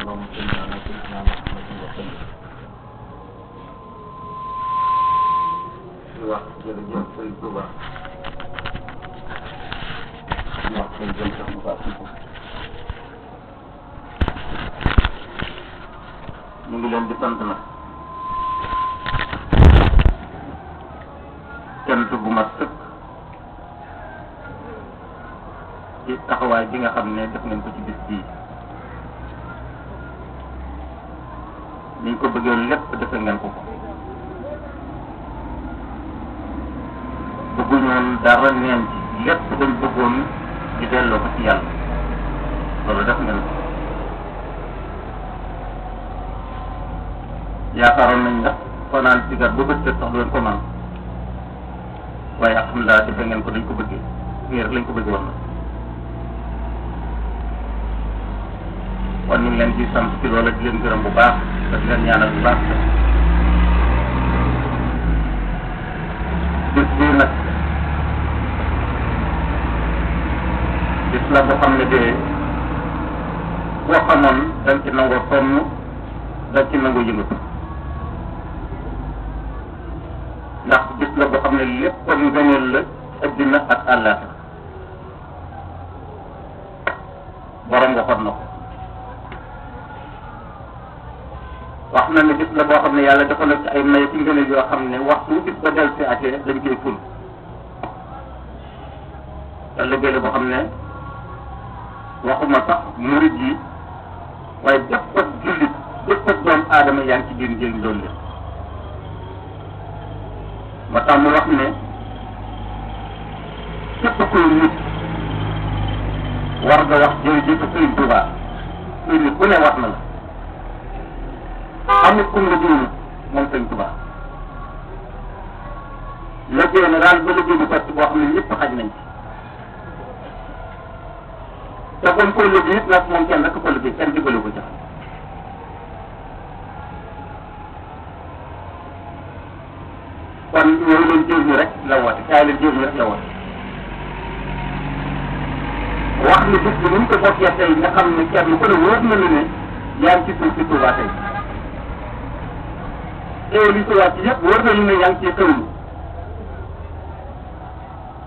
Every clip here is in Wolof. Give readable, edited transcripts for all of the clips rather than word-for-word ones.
اللهم صل على سيدنا محمد وسلم. di wax jërëjëf Sëriñ Tuuba di wax sëñ jëm sax mu baax ñu ngi leen di sant nag cant bu mat sëkk ci taxawaay bi nga xam ne def ngeen ko ci bis bii niñ ko bëggee lépp defe ngeen ko ko bëgguñoon dara neen ci lépp dañ bëggoon di delloo ko ci yàlla loolu def ngeen ko yaakaaroon nañ ndax fanaan sigar ba bët sax doon ko man waaye alhamdulilah defe ngeen ko dañ ko bëggee nii rek lañ ko bëggee woon na kon ñu ngi leen di sant ci loolu di leen gërëm bu baax te di leen ñaanal bu baax bis bii nag bis la boo xam ne de boo xamoon dañ ci nangoo sonn dañ ci nangoo yëngatu ndax bis la boo xam ne lépp kon ngëneel la addina ak àllaaxira borom waxoon na ko wax na ne bis la boo xam ne yàlla dafa nekk ci ay may ci ngëneel yoo xam ne waxtu bis ba del si atee dañ koy ful te liggéey la boo xam ne waxuma sax murid yi waaye bépp ak jullit bépp ak doom aadama yaa ngi ci biir njëriñ loolu la moo tax mu wax ne képp kuy nit war nga wax jërëjëf Sëriñ Tuubaa kuy nit ku ne wax na la amul kum la jiw moom Sëriñ Tuubaa liggéey na daal ba liggéey bu sotti boo xam ne ñëpp xaj nañ ci te kon koy liggéey it nag moom kenn rek ko liggéey kenn dimbali ko jox kon ñoo leen jëriñu rek la woote kaay leen jëriñu rek la woote wax ni bis bi ni mu ko bokkee tey nga xam ne kenn ku ne wóor na la ne yaa ngi ci suuf si Tuubaa tey teew li Tuubaa ci yëpp wóor na lu ne yaa ngi ciy xewlu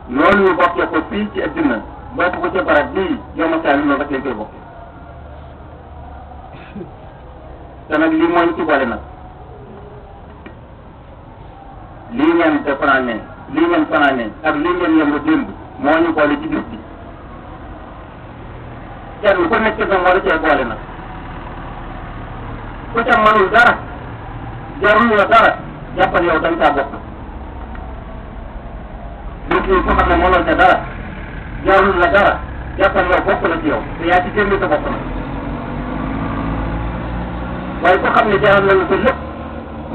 noonu ñu bokkee ko fii ci adduna bokk ko ca barab bii yow ma saa noonu rek lañ koy bokkee te nag lii moo ñu ci boole nag lii ngeen te fanaanee lii ngeen fanaanee ak lii ngeen yëngu démb moo ñu boole ci bis bi kenn ku nekk nag war a cee boole nag ku ca mënul dara jarul la dara jàppal yow dañ caa bokk bis yi ko xam ne mënul ca dara jarul la dara jàppal yow bokk la ci yow te yaa ci génne sa bopp nag waaye ko xam ne jaral na la sa lépp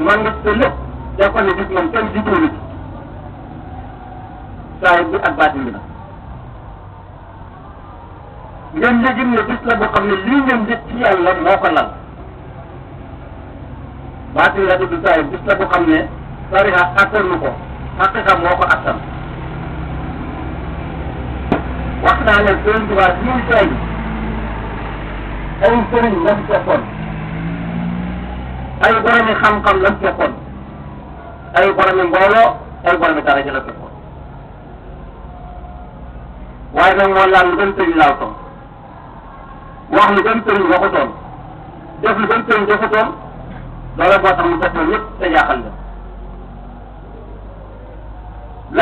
man nga sa lépp jàppal ne bis moom kenn jiitu ci saa bi ak baatin bi nag ngeen yëgin ne bis la boo xam ne lii ngeen njëkk ci yàlla moo ko lal baatin la tudd saa bis la boo xam ne sariya attanu ko xaqiqa moo ko attan wax naa leen Sëriñ Tuubaa bi muy feeñ ay sëriñ la fi fekkoon ay boromi xam-xam la fi fekkoon ay boromi mbooloo ay boromi daraja la fekkoon waaye nag moo laal lu gën sëriñ laal ko wax lu gën sëriñ waxutoon def lu gën sëriñ defutoon loolu moo tax mu fekkoon ñëpp te jaaxal la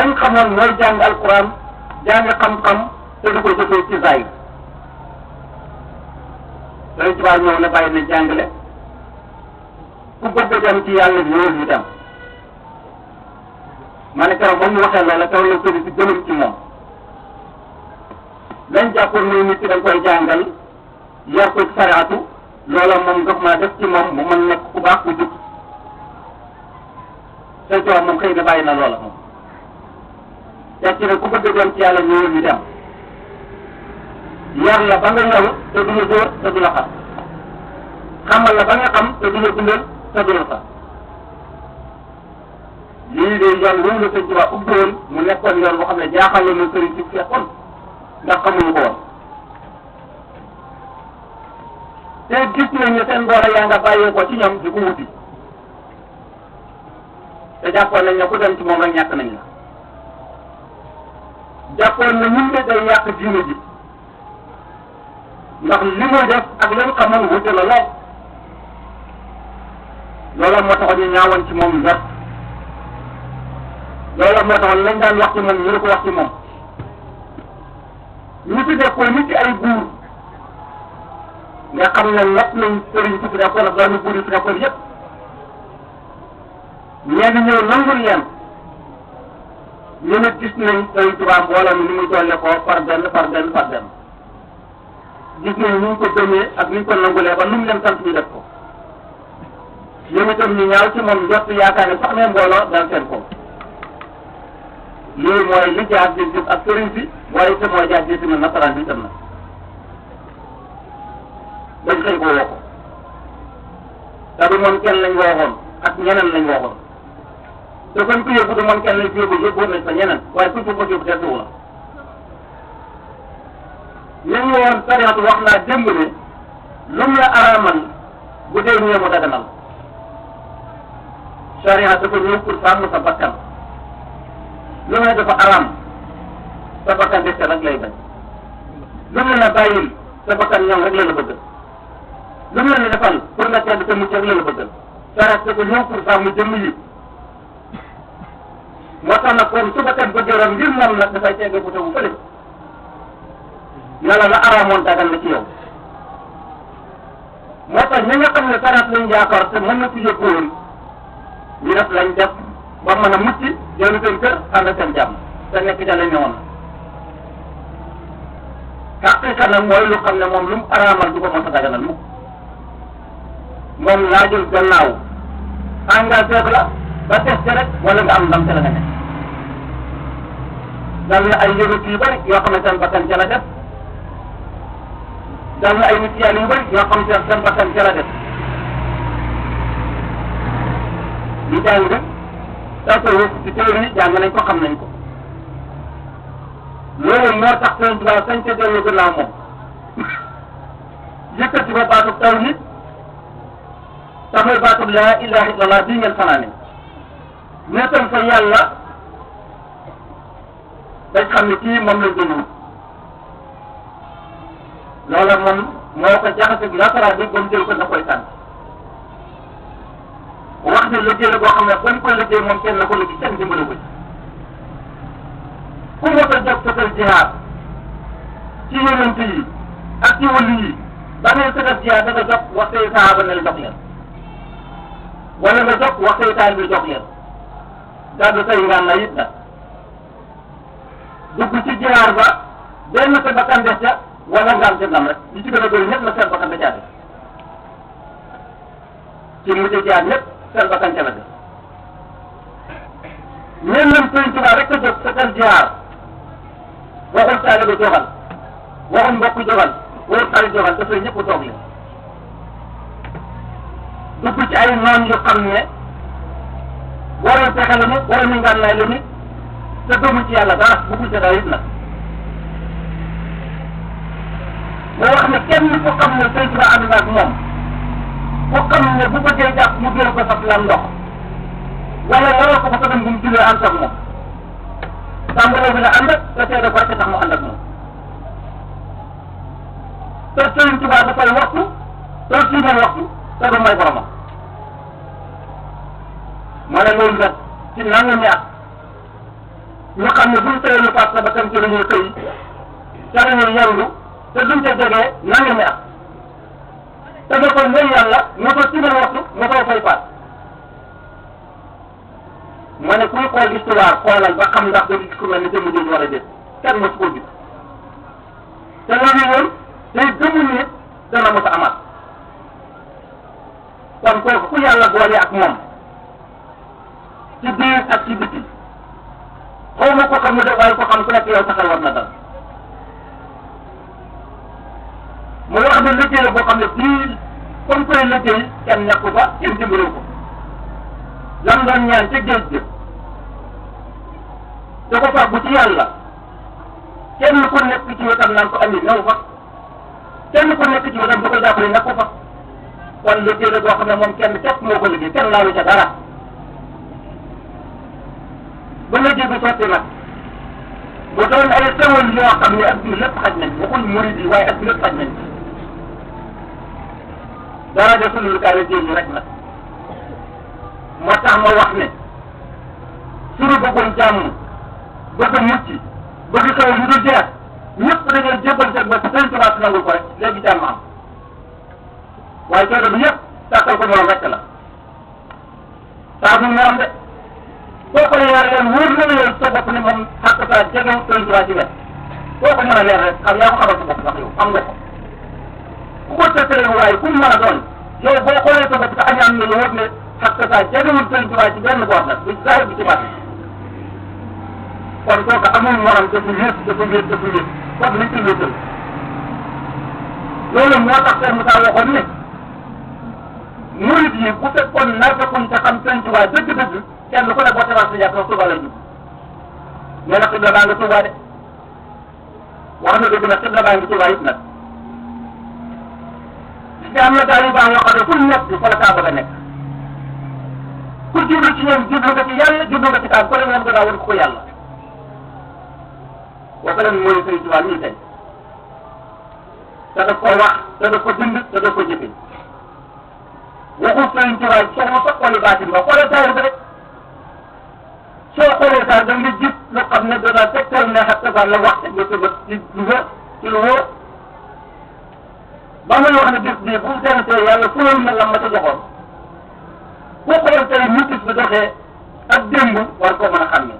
lañ xamoon mooy jàng alquran jàng xam-xam te du ko jëfee ci zahir Sëriñ Tuubaa ñëw na bàyyi na jàngale ku bëgg a dem ci yàlla ñëwal ñu dem ma ne keroog ba mu waxee loola keroog la sëriñ si gënum ci moom lañ jàppoon mooy nit ki dañ koy jàngal yar ko ci sariatu loola moom ndox maa def ci moom mu mën nekk ku baax ku jub Sëriñ Tuubaa moom xëy na bàyyi na loola moom teg ci ne ku bëgg a dem ci yàlla ñëwal ñu dem yar la ba nga ñëw te du la dóor te du la xam xamal la ba nga xam te du la dundal te du la sax lii de yoon woowu la Sëriñ Tuubaa ubbiwoon mu nekkoon yoon boo xam ne jaaxal la na sëriñ si fekkoon ndax xamuñu ko woon te gis nañ ne seen mbooloo yaa nga bàyyee ko ci ñoom di ko wuti te jàppoon nañ ne ku dem ci moom rek ñàkk nañ la jàppoon na ñun de day yàq diine ji ndax li muy def ak lañ xamoon wute la lool loola moo taxoon ñu ñaawoon ci moom njort loola moo taxoon lañ daan wax ci moom ñu ko wax ci moom ñu fi nekkoon nit ci ay buur nga xam ne not nañ sëriñ si fi nekkoon ak doomi buur yi fi nekkoon yëpp ñenn ñëw nangul leen ñu ne gis nañ Sëriñ Tuubaa mbooloo mi ni muy dolle ko par benn par benn par benn gis nañ ni ñu ko gëmee ak ni ñu ko nangulee ba lu mu leen sant ñu def ko ñoom itam ñu ñaaw ci moom njort yaakaar ne sax ne mbooloo dal seen ko loolu mooy li jaar di gis ak sëriñ si waaye itam mooy jaar di na nasaraan bi itam na dañ xëy ko woo ko te du moom kenn lañ wooxoon ak ñeneen lañ wooxoon te fañ ko yóbbu du moom kenn lañ ko yóbbu yóbbu nañ fa ñeneen waaye kuñ ko ko yóbbu desuwu la ñu woon sariatu wax naa démb ne lu mu la araamal bu dee ñëw mu daganal sariat dafa ñëw pour sàmm sa bakkan lu ne dafa araam sa bakkan des rek lay bañ lu mu la bàyyil sa bakkan ñoom rek la la bëgg lu mu la defal pour nga tedd te mucc rek la la bëgg sariat dafa ñëw pour sàmm jëmm yi moo tax nag kon su bakkan bëggee ram ngir moom nag dafay tegge bu tawu fële yàlla la araamoon dagan na ci yow moo tax ñi nga xam ne sariat lañ yaakaar te mën na ci yóbbu woon ñu def lañ def ba mën a mucc jëlu seen kër ànd ak seen jàmm te nekk ca lañ ne woon xaqiqa nag mooy lu xam ne moom lu mu araamal du ko mos a daganal mukk moom laajul gannaaw engagé la ba testé rek wala nga am ndam ca la nga nekk dal na ay yëngu yu bëri yoo xam ne seen bakkan ca la def dal na ay nit yàlla yu bëri yoo xam ne seen bakkan ca la def ñu jàng tasawuf ci téere yi jàng nañ ko xam nañ ko loolu moo tax Sëriñ Tuubaa sañ ca dellu gannaaw moom yëkkati ba baatub tawhid taxul baatub laa ilaha illallah bii ngeen fanaane neetal fa yàlla dañ xam ne kii moom lañ doon wut loola moom moo ko jaxase nasaraan bi ba mu jël ko na koy tànn wax ne liggéey la boo xam ne bañ koy liggéey moom kenn na ko liggéey kenn dimbali ko ci ku mos a jóg satal jihaad ci yonent yi ak ci wàllu yi ba ngay satal jihaad da nga jóg wax say sahaaba ne la jox leen wala nga jóg wax say taal bi jox leen gàddu say ngaan na it nag dugg ci jihaad ba benn sa bakkan des ca wala nga am ca ndam rek li ci gën a bëri ñëpp na seen bakkan da caa def ci mujj jihaad ñëpp seen bakkan ca la def ñeen lam Sëriñ Tuubaa rek a jóg satal jihaad waxul taalibe joxal waxul mbokk joxal waxul xarit joxal dafay ñëpp toog leen dugg ci ay noon yu xam ne waroon fexe la nit waroon nañ ngànnaay la nit te gëmu ci yàlla dara bëggul ca dara it nag moo wax ne kenn ko xam ne Sëriñ Tuubaa ànd na ak moom ko xam ne bu bëggee jàpp mu gën ko saf lam ndox wala waroo ko fa dem bu mu jullee ànd ak moom tàmbalee bi la ànd ak te seede ko rek tax mu ànd ak moom te Sëriñ Tuubaa dafay waxtu te siimeen waxtu te du may boromam ma ne loolu nag ci nangam mi at ñu xam ne buñ tëye lu paas la ba tam ci la ñuy xëy ca la ñuy yandu te duñ ca jógee nangam mi at te da koy may yàlla nga ko siimeen waxtu nga koy fay paas ma ne kuy xool histoire xoolal ba xam ndax da gis ku mel ni jëmm jooju war a jël kenn mosu koo gis te loolu yoon day gëmul nit dana mos a amaat kon kooku ku yàlla boole ak moom ci biir ak ci biti xaw ma ko xam ne de waaye ko xam ku nekk yow saxal war na dal mu wax ne liggéey la boo xam ne bii comme koy liggéey kenn ñàkku fa kenn dimbaliw ko lam doon ñaan ca géej gi da ko fàggu ci yàlla kenn ku nekk ci wetam naan ko andi ñëw fa kenn ku nekk ci wetam da koy jàppale nekk ko fa kon liggéey la boo xam ne moom kenn képp moo ko liggéey kenn laalu ca dara ba liggéey bi sotti nag bu doon ay xewal yoo xam ne adduna lépp xaj nañ waxuñ murid yi waaye adduna lépp xaj nañ dara desul lu kaay liggéey rek nag moo tax ma wax ne suñu bëggoon jàmm bëgg mucc bëgg xew yu dul jeex ñëpp da ngeen jébbal seen bopp seen tubaab nangul ko rek léegi jàmm am waaye coono bi yëpp tàkkal ko moom rek la saa su moom de boo ko leer leen wóor na la yow sa bopp ne moom xàq saa jegewut seen tubaab ci wet boo ko mën a leer rek xam yaa ko xamal sa bopp sax yow am nga ko ku ko tëkkalee waaye ku mu mën a doon yow boo xoolee sa bopp te añaan nga wóor ne xàq saa jegewut seen tubaab ci benn boor nag bu saa bi ci bàtt kon kooku amul morom dafa wéet dafa wéet dafa wéet kooku nañ ko wéetal loolu moo tax seen Moussa waxoon ne murid yi bu fekkoon narkakuñ te xam seen Tuubaa dëgg-dëgg kenn ku ne boo tabax sa jàpp Tuubaa lay jub mais nag xibla baa nga Tuubaa de wax na dëgg nag xibla baa ngi Tuubaa it nag gis nga am na daal yu baax yoo xam ne fu nekk fa la kaa bëgg a nekk ku jublu ci ñoom jublu nga ci yàlla jublu nga ci kaa ko leen woon gannaaw woon ko yàlla boo ko leen mooy Sëriñ Tuubaa nii tey te daf ko wax te daf ko bind te daf ko jëfe waxul Sëriñ Tuubaa soxla sa xoli baatin ba xoolee taar bi rek soo xoolee taar da nga gis lu xam ne dana tegtal ne xat tasaar la wax nga sa bët ci lu wóor ci lu wóor ba muy wax ne bis bii bu mu tee yàlla fulal na la ma ca joxoon boo xoolee tey mutis bi doxee ak démb war koo mën a xam ne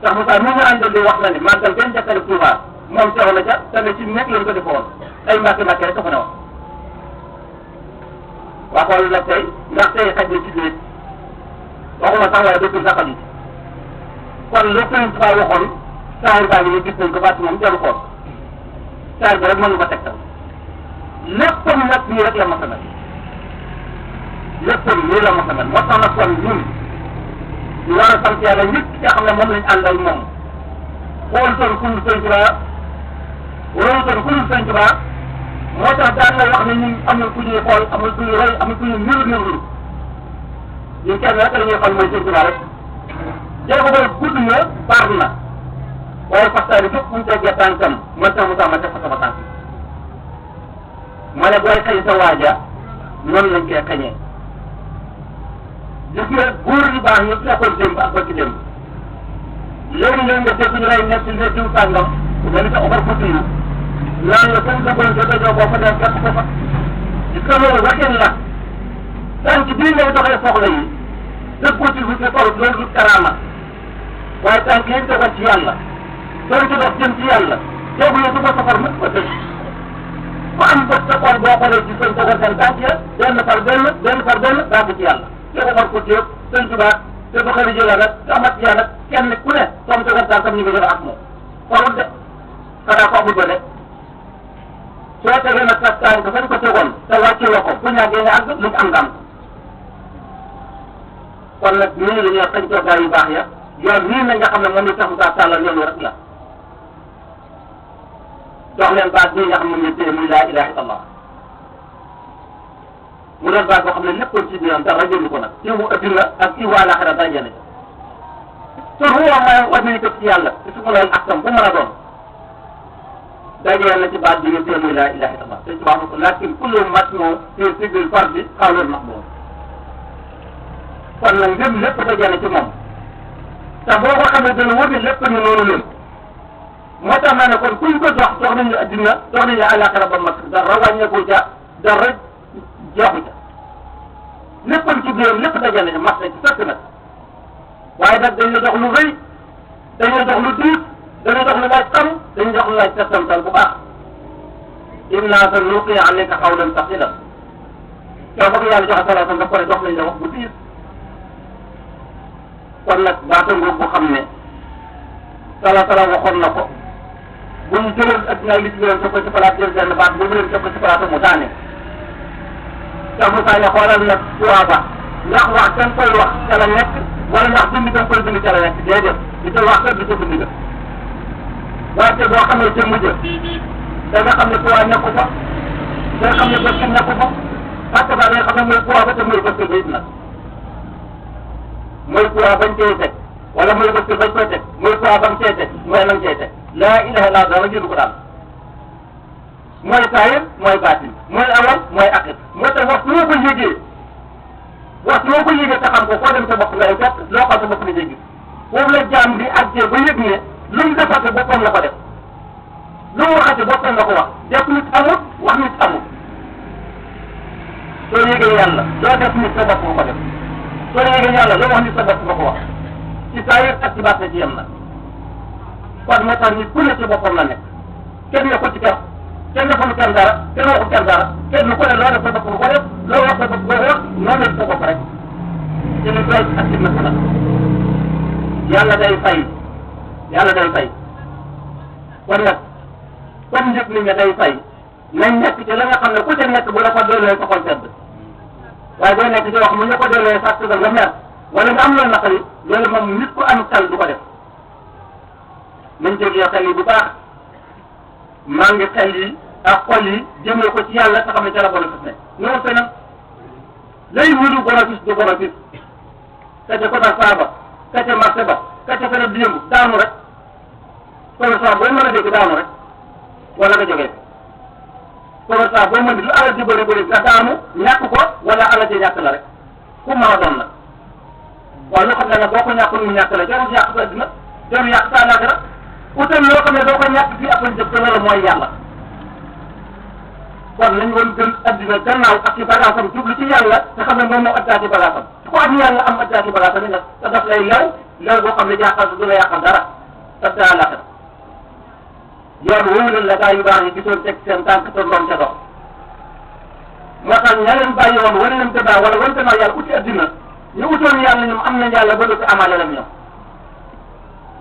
ndax Moussa mi nga àndal di wax na ne màggal benn jàkkale Touba moom teew na ca te ne ci nekk lañ ko defoon ay mbàkk rek ko fa ne woon waa xool nag tey ndax tey xaj na ci biir waxuma sax waaye dëkk sax xaju ci kon le Sëriñ Tuubaa waxoon saar baa ngi gis nañ ko bàtt moom jaru xool saar bi rek mënu ko tegtal léppam nag nii rek la mos a mel léppam nii la mos a mel moo tax nag kon ñun ñu war a sant yàlla nit nga xam ne moom lañ àndal moom xool toon ku dul Sëriñ Tuubaa wóolu toon ku dul Sëriñ Tuubaa moo tax daan na wax ne ñun amul ku ñuy xool amul ku ñuy roy amul ku ñuy niru ñun kenn rek la ñuy xool mooy Sëriñ Tuubaa rek jéego boobu gudd na baax na waaye faxtaani fépp bu ñu teggee tànkam man sama Moussa ma teg fa sama tànk ma ne booy xëy sa waaja noonu lañ koy xëñee gis nga góor yu baax ñu fekkoon démb ak bëgg démb léegi léegi nga dégg ñu lay nekk ne diw sàngam nga ni sa Omar Fouti yi naan la comme dëggoon sa dajoo boo fa dem fekk ko fa gis nga loolu waxeen la tànk bii ngay doxee soxla yi dëgg ko ci lu ne toll loolu du karaama waaye tànk yi tegoon ci yàlla doon ci dox jëm ci yàlla tegu yi du ko safar mukk ba dëgg mu am bët sa xool boo xoolee ci seen tegoon seen tànk ya benn par benn dàgg ci yàlla te Omar Fouti yëpp Sëriñ Tuubaa te du xëy jëla nag te amat yaa nag kenn ku ne soom tegoon tànkam ñu ngi jël ak moom xorul de xanaa ko amul ba de soo tegee nag sa tànk fañ ko tegoon te wàcce la ko bu ñàggee nga àgg lu am nga am kon nag nii la ñuy xañ toogaay yu baax ya yoon nii na nga xam ne moom la tax Moussa tàllal yoon rek la jox leen baat bii nga xam ne ñu téye muy laa ilaha illallah mu doon baat boo xam ne lépp ci biiram dara jënd ko nag iwu adduna ak iwu àlaxira dara jënd te ruuwa may wàññi ko ci yàlla te su ko loolu aktam bu mën a doon dajeel na ci baat bi ñu téye muy laa ilaha illallah te ci wax ko lakin kullu matnu fi sibil fardi xawlul maqbul kon nag ngëm lépp dajeel na ci moom te boo ko xamee dana wóor ne lépp ñu noonu leen moo tax ma ne kon kuñ ko jox nañu adduna jox nañu àlaxira ba mag dara wàññeeku ca dara joxu ca léppam ci biiram lépp dajeel na ci mat na ci sëkk nag waaye nag dañ la jox lu rëy dañ la jox lu diis dañ la jox lu laaj xam dañ la jox lu laaj settantal bu baax inna sanulqi alayka qawlan thaqilan yow foog yàlla joxe salaatan daf ko ne jox nañ la wax bu diis kon nag baata ngoog bu xam ne sala waxoon na ko bu ñu jëloon ak ñaar li ci leen def ko ci palaat jël benn baat bu mu leen def ko ci palaat mu daane Cheikh Moussa ne xoolal nag tuwaa ba ndax wax dañ koy wax ca la nekk wala ndax bind dañ koy bind ca la nekk déedéet di ca wax kat di ca bind ga wante boo xamee ca mujj da da nga xam ne poids nekku fa da nga xam ne bët nekku fa parce que da nga xam ne mooy poids ba te mooy bët ba it nag mooy poids bañ cee teg wala mooy bët bañ koy teg mooy poids bañ cee teg mooy lañ cee teg laa ilaha illa dara jëru ko daal mooy saayir mooy baatin mooy awal mooy akit moo tax waxtu woo ko yëgee te xam ko foo dem sa bopp ngay fekk loo xam sa bopp nga jéggi foofu la jaam bi àggee ba yëg ne lu mu defate boppam la ko def lu mu waxate boppam la ko wax def nit amul wax nit amul soo yëgee yàlla loo def nit sa bopp nga ko def soo yëgee yàlla loo wax nit sa bopp nga ko wax ci saayir ak ci baat la ci yem nag kon moo tax nit ku ne ci boppam la nekk kenn ne ko ci kaw kenn defalu kenn dara kenn waxu kenn dara kenn ku ne loo def sa bopp nga ko def loo wax sa bopp nga ko wax noonu la sa bopp rek ci lu doy ak ci nag nag yàlla day fay kon nag comme njëkk ni nga day fay nañ nekk ci la nga xam ne ku ca nekk bu la ko doolee sa xol sedd waaye boo nekk ci wax mu ñu ko doolee sax nga mer wala nga am loolu naqari loolu moom nit ku am xel du ko def nañ jógee xel yi bu baax maa ngi xel yi ak xol yi jëmee ko ci yàlla te xam ne ca la bénéfice ne non c'est nag lay wutu bénéfice du bénéfice ka ca commerçant ba ka ca marché ba ka ca feneen di yëngu daanu rek commerçant boo mën a dégg daanu rek wala nga jógee commerçant boo mën di lu alal ji bëri bëri nga daanu ñàkk ko wala alal ji ñàkk la rek ku mën a doon nag waaw loo xam ne nag boo ko ñàkkul mu ñàkk la jarul yàq sa addina jarul yàq sa àllaaxira utal loo xam ne doo ko ñàkk fii après jëf te loolu mooy yàlla kon nañ woon gën addina gannaaw ak ci bagaasam jublu ci yàlla te xam ne moom moo addaa ci bagaasam ku am yàlla am addaa ci bagaasam yi nag te daf lay lew boo xam ne jaaxal du la yàqal dara te te àllaaxira yoon wóolu la gaa yu baax yi gisoon teg seen tànk te doon ca dox moo tax ña leen bàyyi woon wane leen gannaaw wala wan gannaaw yàlla uti addina ñu utoon yàlla ñoom am nañ yàlla ba dootu amaale lam ñoom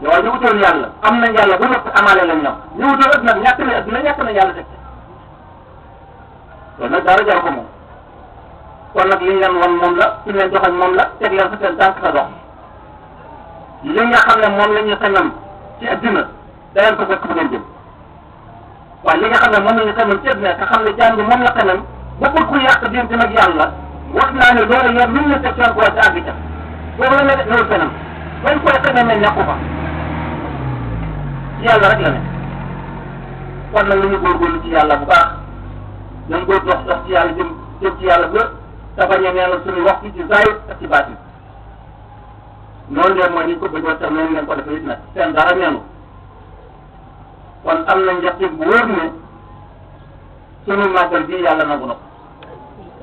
yow ñu utoon yàlla am nañ yàlla ba dootu amaale lam ñoom ñu utoon addina ñàkk na addina ñàkk na yàlla teg loolu nag dara jar ko moom kon nag li ñu leen wan moom la ci leen joxañ moom la teg leen fa seen tànk sa dox li nga xam ne moom la ñuy xañam ci addina da leen ko fekk fu ngeen jëm waaye li nga xam ne moom la ñu xañam ci addina nga xam ne jàng moom la xañam bokkul ku yàq diinte nag yàlla wax naa ne loolu yoon lu ñu la teg seen ko ci àgg ca boobu la ne de ñëwul fenam bañ koy xañamee nekku fa ci yàlla rek la ne kon nag nañu góorgóorlu ci yàlla bu baax nañ ko dox ci yàlla jëm ci yàlla ba te bañ a neenal suñu waxtu ci zahir ak ci baatin noonu leen mooy niñ ko bëggoon tam noonu ngeen ko defee it nag seen dara neenu kon am nañ njëkk bu wóor ne sunu màggal bii yàlla nangu na ko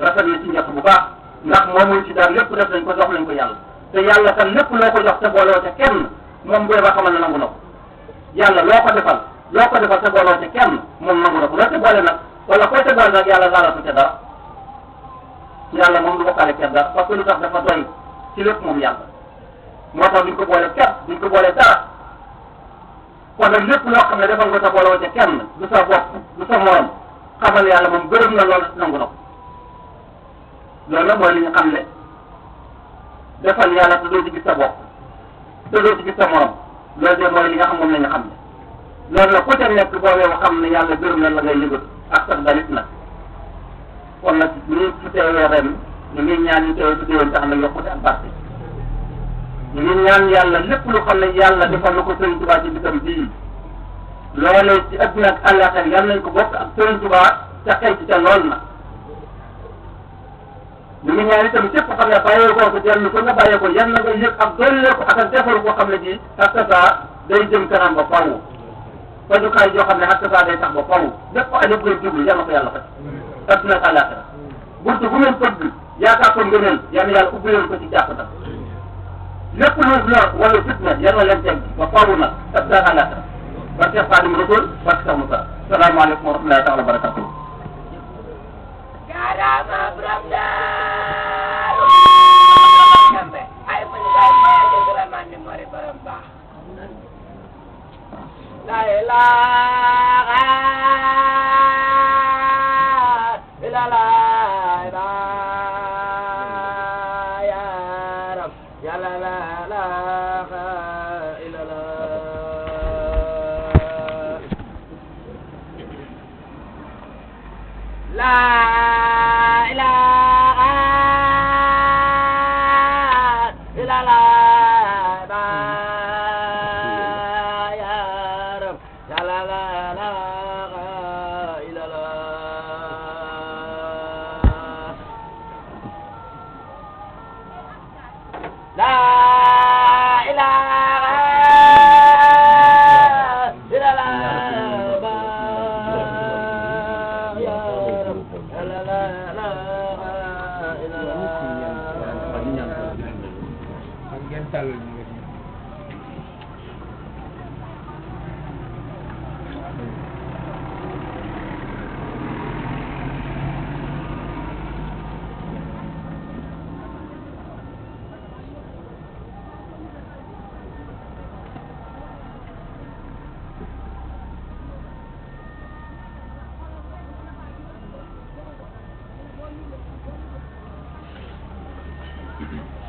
rafet na ci njëkk bu baax ndax moomuñ ci daal lépp def nañ ko jox nañ ko yàlla te yàlla tam lépp loo ko jox te booloo ca kenn moom booy ba xamal ne nangu na ko yàlla loo ko defal te booloo ca kenn moom nangu na ko loo ca boole nag wala koy te boole nag yàlla laalatu ca dara yàlla moom du bokkaale kenn dara parce que lu tax dafa doy ci lépp moom yàlla moo tax duñ ko boole kenn duñ ko boole dara kon nag lépp loo xam ne defal nga sa booloo ca kenn du sa bopp du sa morom xamal yàlla moom gërëm na loolu nangu na ko loolu nag mooy li ñu xam ne defal yàlla te doo ci gis sa bopp te doo ci gis sa morom loolu de mooy li nga xam moom la ñu xam ne loolu nag ku ca nekk boobee xam ne yàlla gërëm na la ngay yëngatu ak sax dalit nag kon nag ñu fi teewee ren ñu ngi ñaan ñu teewee su déwén tax na yokkute ak barke ñu ngi ñaan yàlla lépp lu xam ne yàlla defal na ko Sëriñ Tuubaa ci bisam bii loolee ci adduna ak àllaaxira yal nañ ko bokk ak Sëriñ Tuubaa te xëy ci ca lool na ñu ngi ñaan itam képp xam ne bàyyeekoo ko dellu ko nga bàyyeekoo yan na nga yëg ak dolleeku ak ak defal koo xam ne bii ak saa day jëm kanam ba faaw fajukaay joo xam ne ak saa day tax ba faaw lépp ko aju koy jublu yal na ko yàlla faj adduna ak àllaaxira buntu bu ngeen bëgg yaakaar ko ngëneel yal na yàlla ubbi leen ko ci jàpp nag lépp lu lor wala fitna yal na leen teg ba faaw nag adduna ak àllaaxira barke Xaadim Rasuul barke Cheikh Moussa salaamaaleykum wa rahmatullahi taala wa barakatuh Jarama borom Daaru Kambe ay bu ñu koy maye de vraiment ni mori borom baax la ilaha illallah ya rab ya la ilaha illallah La ilaha illallah ya Rab ya la ilaha illallah la ilaha Thank you.